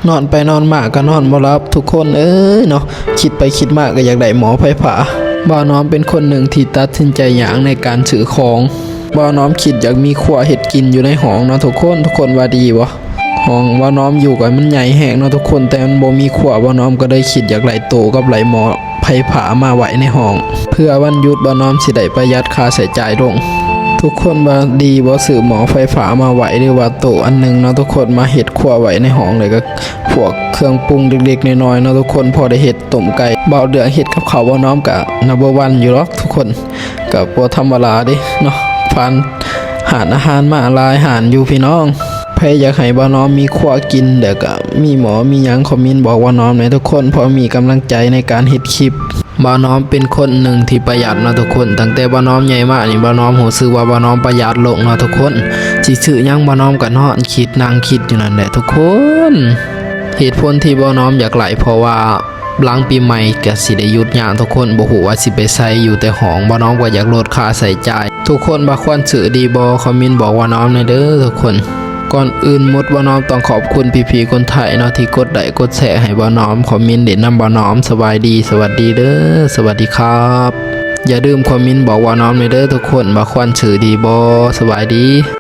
ນອນໄປນອນມາກໍນອນບໍ່ຫຼັບ ທຸກຄົນເອີຍເນາະ. ຄິດໄປຄິດມາກໍຢາກໄດ້ໝໍ້ໄຟຟ້າ. ບ່າວນ້ອມເປັນຄົນໜຶ່ງທີ່ຕັດສິນໃຈຍາກໃນການຊື້ຂອງ. ບ່າວນ້ອມຄິດຢາກມີຄົວເຮັດກິນຢູ່ໃນຫ້ອງເນາະທຸກຄົນ. ທຸກຄົນວ່າດີບໍ່? ຫ້ອງບ່າວນ້ອມຢູ່ກໍມັນໃຫຍ່ແຮງເນາະທຸກຄົນ, ແຕ່ມັນບໍ່ມີຄົວ. ບ່າວນ້ອມກໍເລີຍຄິດຢາກໄດ້ໂຕະກັບໄດ້ໝໍ້ໄຟຟ້າມາໄວ້ໃນຫ້ອງ ເພື່ອວັນຢຸດບ່າວນ້ອມຊິໄດ້ປະຢັດຄ່າໃຊ້ຈ່າຍລົງ. ທຸກຄົນວ່າດີບໍ່? ຊື້ໝໍ້ໄຟຟ້າມາໄວ້ ຫຼືວ່າໂຕະອັນໜຶ່ງເນາະທຸກຄົນ, ມາເຮັດຄົວໄວ້ໃນຫ້ອງ ແລ້ວກໍພວກເຄື່ອງປຸງເລັກໆນ້ອຍໆເນາະທຸກຄົນ, ພໍໄດ້ເຮັດຕົ້ມໄກ່. ເວົ້າເລື່ອງເຮັດກັບເຂົ້າ ບ່າວນ້ອມກໍ number one ຢູ່ດອກທຸກຄົນ, ກໍບໍ່ທຳມະດາເດ້ເນາະ. ຜ່ານຮ້ານອາຫານມາຫຼາຍຮ້ານຢູ່ພີ່ນ້ອງ. ໃຜຢາກໃຫ້ບ່າວນ້ອມມີຄົວກິນ ແລ້ວກໍມີໝໍ້ມີຫຍັງ ຄອມເມັນບອກບ່າວນ້ອມແດ່ທຸກຄົນ, ພໍມີກຳລັງໃຈໃນການເຮັດຄລິບ. ບ່າວນ້ອມເປັນຄົນໜຶ່ງທີ່ປະຢັດເນາະທຸກຄົນ. ຕັ້ງແຕ່ບ່າວນ້ອມໃຫຍ່ມານີ້ ບ່າວນ້ອມຮູ້ສຶກວ່າບ່າວນ້ອມປະຢັດລົງເນາະທຸກຄົນ. ຊິຊື້ຫຍັງ ບ່າວນ້ອມກໍນອນຄິດ ນັ່ງຄິດຢູ່ນັ້ນແຫຼະທຸກຄົນ. ເຫດຜົນທີ່ບ່າວນ້ອມຢາກໄລ່ ເພາະວ່າຫຼັງປີໃໝ່ກໍຊິໄດ້ຢຸດຍາວທຸກຄົນ, ບໍ່ຮູ້ວ່າຊິໄປໃສ ຢູ່ແຕ່ຫ້ອງ. ບ່າວນ້ອມກໍຢາກລົດຄ່າໃຊ້ຈ່າຍ. ທຸກຄົນວ່າຄວນຊື້ດີບໍ່? ຄອມເມັນບອກບ່າວນ້ອມແດ່ເດີທຸກຄົນ. ກ່ອນອື່ນໝົດ ບ່າວນ້ອມຕ້ອງຂອບຄຸນພີ່ໆຄົນໄທເນາະ ທີ່ກົດໄລກົດແຊໃຫ້ບ່າວນ້ອມ, ຄອມເມັນຫຼິ້ນນຳບ່າວນ້ອມ. ສະບາຍດີ ສະຫວັດດີເດີ ສະຫວັດດີຄັບ. ຢ່າລືມຄອມເມັນບອກບ່າວນ້ອມແດ່ເດີທຸກຄົນ ວ່າຄວນຊື້ດີບໍ່? ສະບາຍດີ.